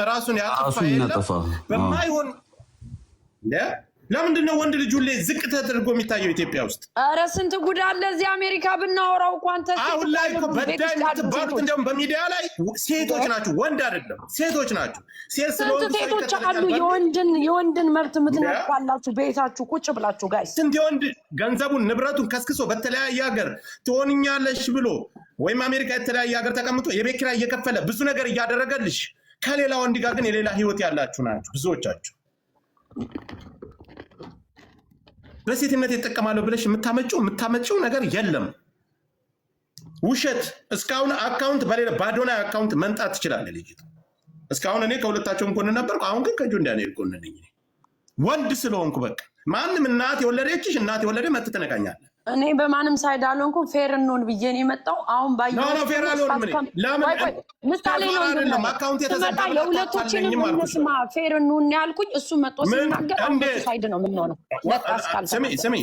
ራሱን ያጠፋ ራሱን የለም። የሚያጠፋ በማይሆን ለምንድን ነው ወንድ ልጅ ሁሌ ዝቅ ተደርጎ የሚታየው ኢትዮጵያ ውስጥ? ኧረ ስንት ጉድ አለ እዚህ አሜሪካ ብናወራው እኮ አንተ አሁን ላይ እኮ ቤት በዳይ ውስጥ ያሉ የምትባሉት ሴቶች እንዲያውም በሚዲያ ላይ ሴቶች ናቸው፣ ወንድ አይደለም፣ ሴቶች ናቸው። ሴት ስንት ስለሆንኩ ሰው ሴቶች ይከተለኛል አሉ። በሚል የወንድን መብት የምትነጥቁ አላችሁ ቤታችሁ ቁጭ ብላችሁ guys። ስንት የወንድ ገንዘቡን ንብረቱን ከስክሶ በተለያየ ሀገር ትሆንኛለሽ ብሎ ወይም አሜሪካ የተለያየ ሀገር ተቀምጦ የቤት ኪራይ እየከፈለ ብዙ ነገር እያደረገልሽ ከሌላ ወንድ ጋር ግን የሌላ ህይወት ያላችሁ ናቸው ብዙዎቻችሁ። በሴትነት ይጠቀማለሁ ብለሽ የምታመጪው ነገር የለም። ውሸት። እስካሁን account በሌላ ባዶና account መምጣት ትችላለህ ልጅቱ። እስካሁን እኔ ከሁለታቸውም ጎን ነበርኩ። አሁን ግን ከጆን ዳንኤል ጎን ነኝ። እኔ ወንድ ስለሆንኩ በቃ ማንም እናት የወለደችሽ እናት የወለደ መጥተህ ትነካኛለህ። እኔ በማንም side አልሆንኩም። Fair እንሆን ብዬ ነው የመጣው። አሁን No, no, fair አልሆንም እኔ። ለምን? ቆይ ቆይ፣ ምሳሌ ነው fair አይደለም። እንድናየው። Account የተዘጋ ስመጣ ብለህ የሁለቶችንም አታለኝም አልኩሽ። እንስማ፣ fair እንሁን ያልኩኝ እሱ መጥቶ ምን? ሲናገር አሁን በሱ እንዴት? Side ነው የምንሆነው። በቃ ስሚ እስካልተናገረ ስሚ።